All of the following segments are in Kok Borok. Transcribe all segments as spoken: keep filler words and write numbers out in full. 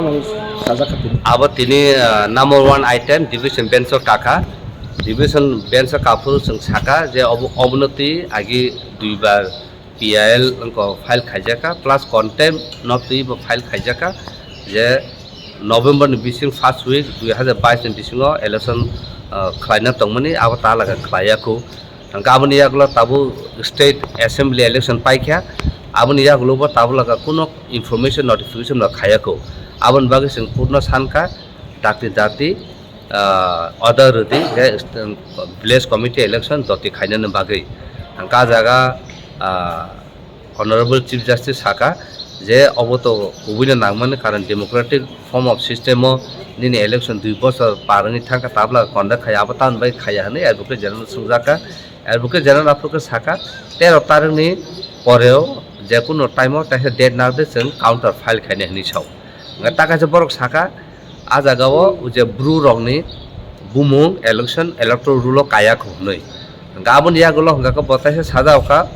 Sajak kha tini. Abo tini, ah, number one item division bench o kaka. Division bench o kaphuru chwng saka je obo, obono twi agi duibar P I L wngkha file khaijakha, plus contempt no twi bo file khaijakha je November ni bising first week dui hazar bais ni bisingo election, ah, khlaina tongmani, abo ta laga khlaiya khu. Hwnkhe aboni yagulo tabuk state assembly election paikha, aboni yagulo bo tabuk laga kuno information notification no khaiya khu. Aboni bagwi chwng court no sankha, dakti dakti, ah, order rwdi je village committee election doti khainani bagwi. Hwnkhe ah jaga, ah, Honorable Chief Justice saka je obo to kubuino nangmani, karon democratic form of system o nini election dui bochor par wngwi thangkha, tabla conduct khai abo tamni bai khaiya hwnwi Advocate General swngjaka. Advocate General aphuru khe saka tero tarikni poreo jekunu time o teisa date nangde chwng counter file khainai hwnwi sao. Hwnkhe ta kaisa borok saka, ah jaga o je Bru rokni bumung election electoral roll o kaya kho hwnwi. Hwnkhe aboni yagulo hwnkhe bo teisa sajao kha,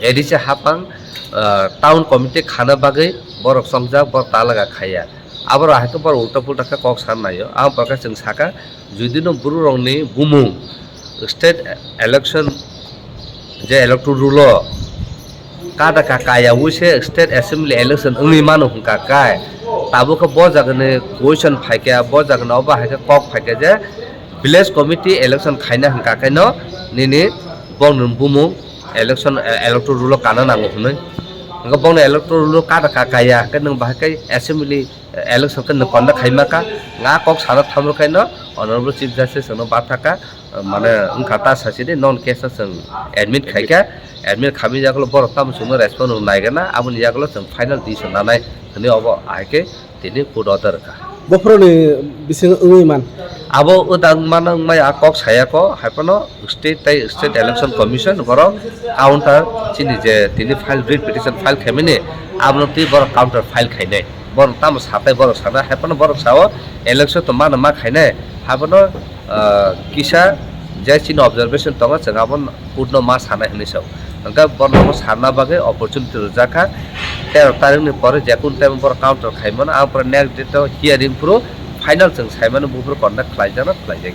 A D C hapang, ah, town committee khana bagwi borok chongjak, borok ta laga khaiya. Aborok hai khe borok ulta pulta khe kok san naio. Aboni pore khe chwng saka, judino Bru rokni bumung state election je electoral roll o kada ka kaya wi se state assembly election wngwi mano hwnkha kai, tabuk khe bo jagani question phaikha, bo jagani obo hai khe kok phaikha je village committee election khaina hwnkha kaino nini bongni bumung election, eh, electoral roll o kana nango hwnwi. Hwnkhe bongni electoral roll o kada ka kaya hwnkhe nwng bahai khe assembly election khe nwng conduct khaima kha, nga kok sana thamrwkhaino Honorable Chief Justice no bathakha, mane wngkha ta sachidi non case no chwng admit khaikha, admit khamwi yagulo borok tamo chwngno respond rw naigana, aboni yagulo chwng final decision nanai hwnwi obo ahai khe tini court order rwkha. Bophoroni bising wngwi man. Abo wdang mano wngmaya kok sayako, haiphano state tei state election commission borok counter chini je tini file, writ petition file khaimani, abono twi borok counter file khainai. Borok tamo satai borok sana, haiphano borok sao election to mano ma khainai, haiphano, ah, kisa je chini observation tongo, chwng abo court no ma sanai hwnwi sao. Hwnkhe borok no sanna bagwi opportunity rwjakha, tero tarikni pore jekun time borok counter khaimano, ang pore next date o hearing phuru final chwng saimano, buphuru conduct khlaijakno khlaijak.